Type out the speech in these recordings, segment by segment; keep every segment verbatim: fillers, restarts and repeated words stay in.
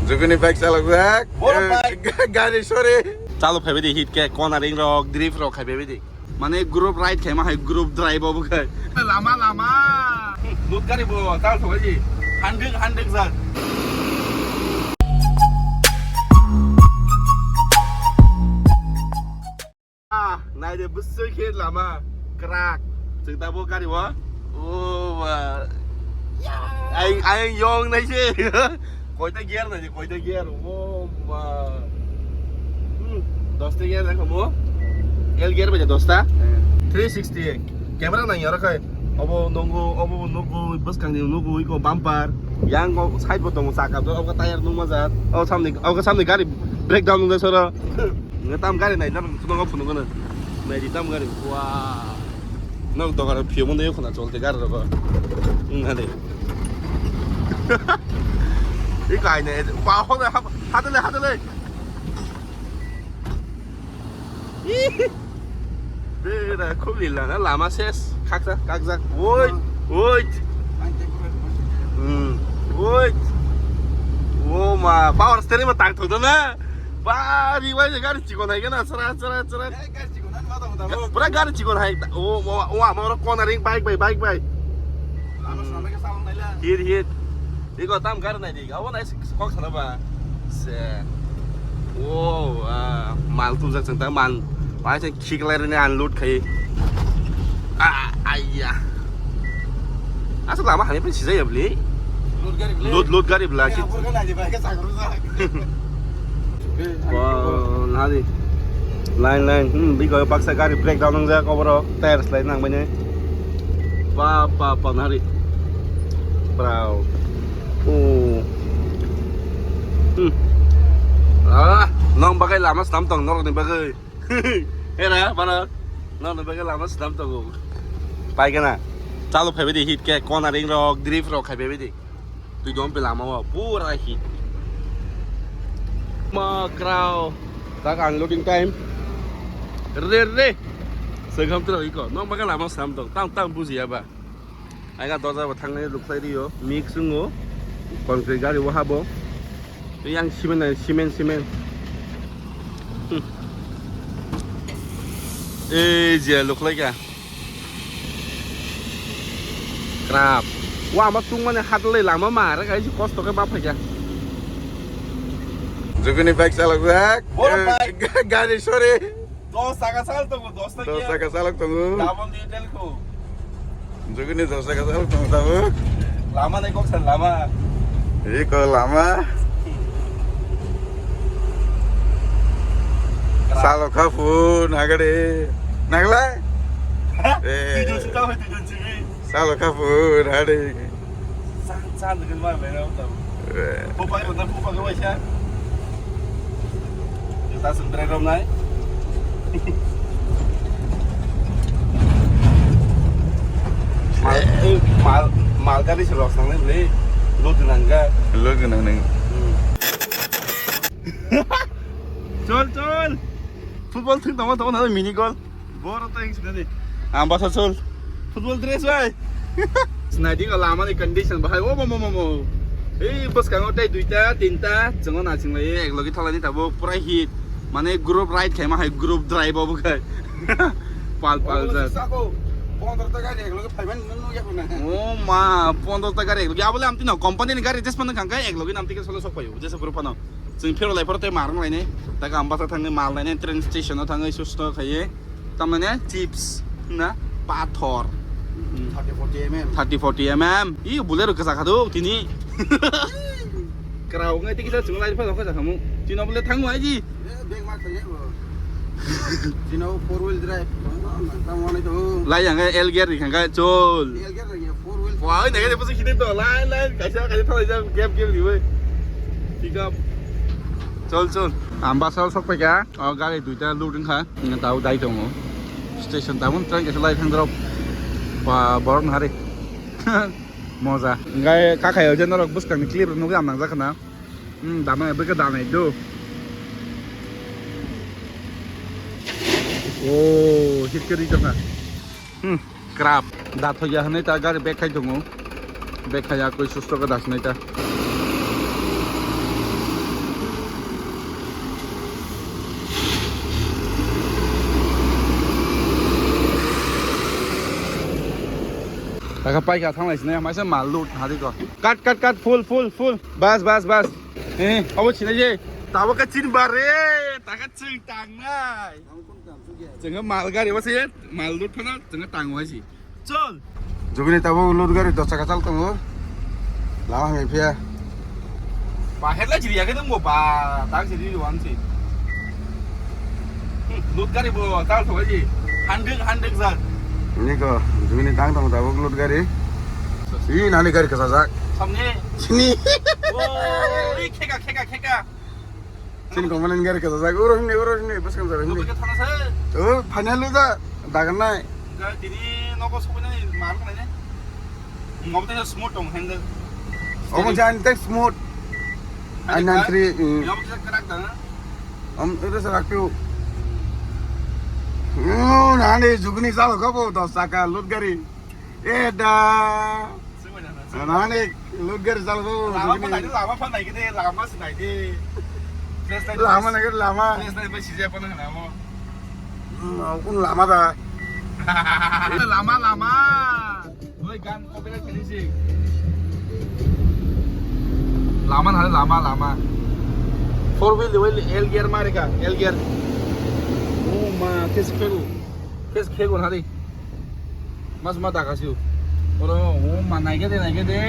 Jukuni bike chalok jak. Boro bike. Gari sore. Chalo phaibai di hit ke, cornering rok, drift rok khai phaibai di. Mane group ride khai ma hai, group drive obo khai. Lama, lama. Lut gari bo, chal thok di. Handuk, handuk jak. Ah, nai de, bwswk khe lama kwrak. Chwng tabuk gari o. O ba. Ai, ai, yong nai se. Koita gear nai, koita gear. O ba. Hmm, dosta gear nai kamo. L gear bai dosta. Three sixty. Camera nai yara khai. Obo nungo, obo nungo, bwskang ni nungo, iko bumper. Yang o side bo tongo, saka bo, obo tire nung majak. O samni, obo samni gari breakdown nung soro. Nge tam gari nai, nang phunuk phunuk nai di tam gari. Wah. Nok dogar phiyok mande khona cholte gari rogo. Nang hade. Iko ai nai, ba hona, hadale, hadale. Bera khulila na lama ses, khaksa, kakjak. Woi, woi. Hmm, woi. O ma, power steering ma tang thok na. Ba, ri wai gari chikon hai gana, sra, sra, sra. Pura gari chikon hai. O, o, o, ama oro cornering bike bai, bike bai. Hit, hit. Iko tam gari nai di, abo nai kok sana ba. Se. Wow, ah, mal tumjak chang ta mal. Bai chang khiklai rene unload khai. Ah, aiya. Asa lama hani pun sijai ya beli. Load gari beli. Load, load gari bela. Eh, apa kan aja pakai sakru sak. Wow, nari. Line, line. Hmm, biko baksa gari breakdown nang jak oboro. Tire slide nang bane. Pa, pa, pa, nari. Bravo. Oh. Hmm. Ah, nang bagai lama stam tong, norok ni bagai. Era, para. Nang ni bagai lama stam tong. Pai kana. Chalo phaibai di hit ke, cornering rok, drift rok khai phaibai di. Twi dom pe lama o pura hit. Ma krao. Tak unloading time. Re re. Segam tro iko. Nang bagai lama stam tong. Tang tang buji ya ba. Aiga doja bo thangnai lukhlai rio, mix wngo, concrete gari o habo. Yang cement nai, cement, cement. Hmm. Ei je lukhlai kha. Krap. Wa ma tung mane hatlai lama ma, ra kaisi kosto khe ma phaikha. Jukuni bike chalok jak. Boro bike. Gari sore. Dos chaka sal tongo, dos ta dos chaka salok tongo. Double di tel ko. Juguni dos chaka salok tongo tabuk. Lama nai kok san lama. Iko lama. Salo khapu nagade. Nagla? Eh. Tujuh juta, tujuh juta. Salo khapu nagade. San, san, dikit mah, mera, tau. Eh. Pupa, pupa, pupa, kau aisyah. Kita sundre rom nai. Mal, eh, mal, mal gari sih los nang nih, beli. Lo tenang ga? Lo tenang nih. Hmm. Chol, chol. Football thing tama, tama, mini goal. Boro to hingsina ni. Ambasa chol. Football dress bai. Sinai di lama ni condition bahai. O mo mo mo mo. Ei bwskango tei duita, tinta, chwngo na chwnglai. Ek logi thalani tabo pura hit. Mane group ride khai ma hai group drive obo khai. Pal pal ja. Sako. Pondro ta gari ek logi phaiman nunu ya kona. O ma, pondro ta gari ek logi. Abole amti no company ni gari jes pan khang kai ek logi namti ke solo sok payo. Jesa group ano. Chwng phero lai phoro tei marwng lainai. Daga Ambasa thangwi mal lainai, train station o thangwi susto khaiwi. Tamani chips na pathor. Thirty forty M M. Thirty forty M M. I Bolero kwchak kha do tini. Kwrao wngnai tei kisa chwng lai phano kwchak khamu. Tino bole thangma ji. Eh, bag ma thangya bo. Tino four wheel drive. Tamo wani to. Lai yang L gear ri khangka chol. L gear ri four wheel. Wah, ini kan pasti kita to. Lai lai kaisa kaisa thalai jam game game di woi. Pick up. Chol chol. Ambasa o sok paikha. O gari duita load wngkha. Tao dai tongo. Station tabun train kaisa lai thang drop. Ba borok nahari. Moja. Ngai kakhai o je norok bwskang ni clip nugwi ang nangjak khna. Hmm, dama ebe ke dana idu. Oh, hit ke ri jaka. Hmm, krap. Da thoya hwnwi ta gari bag khai tongo. Bag khai ya koi susto ke das nai ta. Paikha thanglai sinai, maisa mal load hari ko. Cut, cut, cut, full, full, full. Bas, bas, bas. Eh, abo sinai je. Tabo ka chin bar re, taka ching tangnai. Chwng mal gari wase, mal load phano chwng tang wasi. Chol. Jugini tabo load gari dos chaka chal tongo. Lama hamya phiya. Ba, headlight chiri yakhe nung bo ba, tang chiri wan si. Hmm, load gari bo, tal thok ji. Handuk, handuk jar. Ini ko, jugini tang tong tabuk load gari. Ih, nani gari kasajak. Samne. Sini. Oh, ih, kheka, kheka, kheka. Sini kong manan gari kasajak. Uro hini, uro hini, bus kan jar hini. Load gari thana se. Oh, final lu da, dagan nai. Ga tini nogo sobai nai, mar nai ne. Ngobo tei smooth tong handle. Omo jan tei smooth. Ani nang tri, mm. Ngobo tei kerak dana. Om, itu serak piu. Oh, nani jugni sal kabo dos chaka load gari. Eh, da. Nani load gari sal kabo jugni. Lama phan nai de, lama phan nai de. Lama nai de, lama. Flash light ba sijai phan nai mo. Hmm, kun lama da. Lama, lama. Oi, gan copyright khainai se. Lama nang lama, lama. Four wheel de wheel L gear mare ka, L gear. Oh ma, kes khego. Kes khego nari. Mas ma daga siu. Oro, oh ma, naige de, naige de.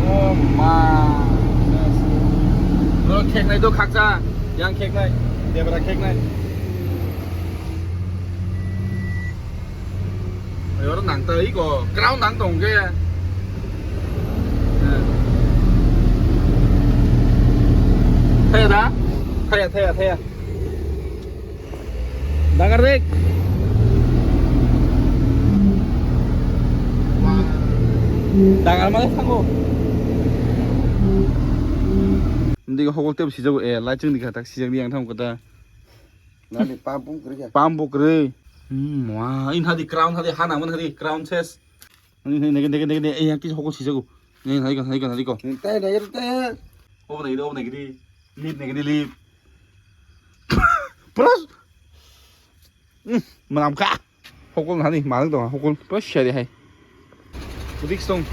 Oh ma. Oro kheknai do khaksa, yang kheknai, debra kheknai. Oro nang ta iko, crown nang tong ke. Thaya da? Thaya, thaya, thaya. Dangar dik. Dangar male thango. Indi hokol tep sijak, eh, light chwng di kha tak sijak di yang thang kota. Nani pump pung kwrwi kha. Pump bo kwrwi. Hmm, wah, in hadi crown hadi hana man hadi crown ses. Nai, nai, nai, nai, nai, nai, eh, yang kis hokol sijago. Nai, nai, nai, nai, nai, nai. Tei, nai, tei. Obo nai, obo nai, gidi. Lip nai, gidi, lip. Pros. Hmm, manam kha. Hokol nani, manang dong, hokol. Pros, shari hai. Risk tong.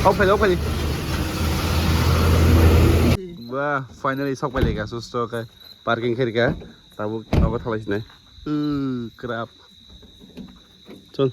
Off khai, off khai. Wah, finally sok pai leka, susto kai. Parking khairika. Tabuk nogo thalai sinai. Uh, crap. Chol.